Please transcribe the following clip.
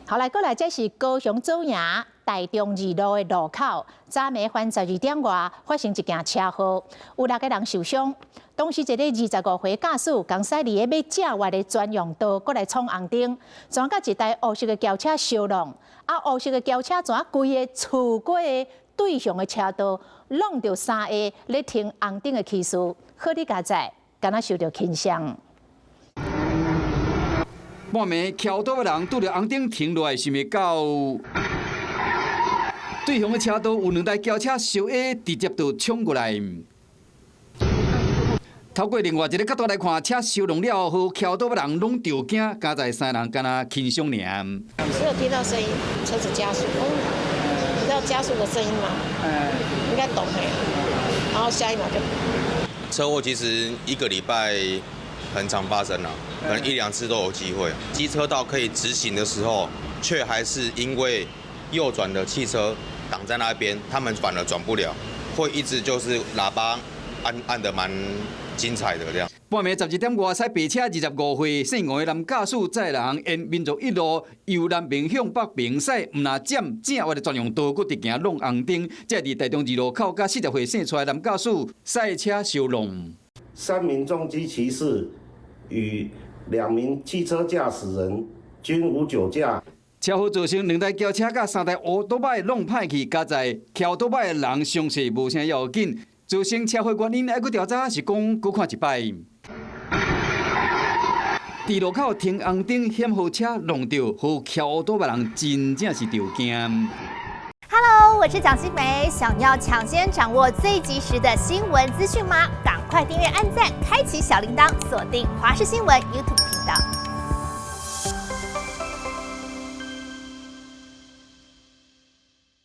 好來，過來，這是高雄左營大中二路的路口，昨暝翻12點外發生一件車禍，有六個人受傷。當時一個25歲駕駛，仝駛佇咧欲正彎的專用道，過來闖紅燈，撞佮一台烏色的轎車相挵，啊，烏色的轎車怎規个跙過對向的車道，挵著三個咧停紅燈的騎士，好佳哉，敢若受著輕傷。半暝騎摩托的人拄著紅燈停落來，想袂到對向的車道有兩台轎車相挨，直接就衝過來。透過另外一个角度來看，車相挵了後，騎摩托的人攏著驚，佳哉三人敢若輕傷爾。只有聽到聲音，車子加速，你知道加速的聲音嗎？應該懂嘿。然後下一秒就車禍其實一個禮拜很常發生啦，可能一兩次都有機會。機車道可以直行的時候，卻還是因為右轉的汽車擋在那邊，他們反而轉不了，會一直就是喇叭按按得蠻精彩的這樣。半暝12點外，駛白車25歲姓吳的男駕駛載人沿民族一路由南邊向北邊駛，毋但佔正彎的專用道，閣直行挵紅燈，這佇大中二路口佮40歲姓蔡的男駕駛賽車相挵。三名重機騎士與兩名汽車駕駛人均無酒駕。車禍造成兩台轎車佮三台烏多擺挵歹去，佳哉騎烏多擺的人傷勢無啥要緊。造成車禍原因猶閣調查，是講閣看一擺。佇路口停紅燈，險予車挵著，予騎烏多擺人真正是著驚。 Hello，我是蔣新梅，想要搶先掌握最及時的新聞資訊嗎？趕快訂閱、按讚、開啟小鈴鐺，鎖定華視新聞 YouTube。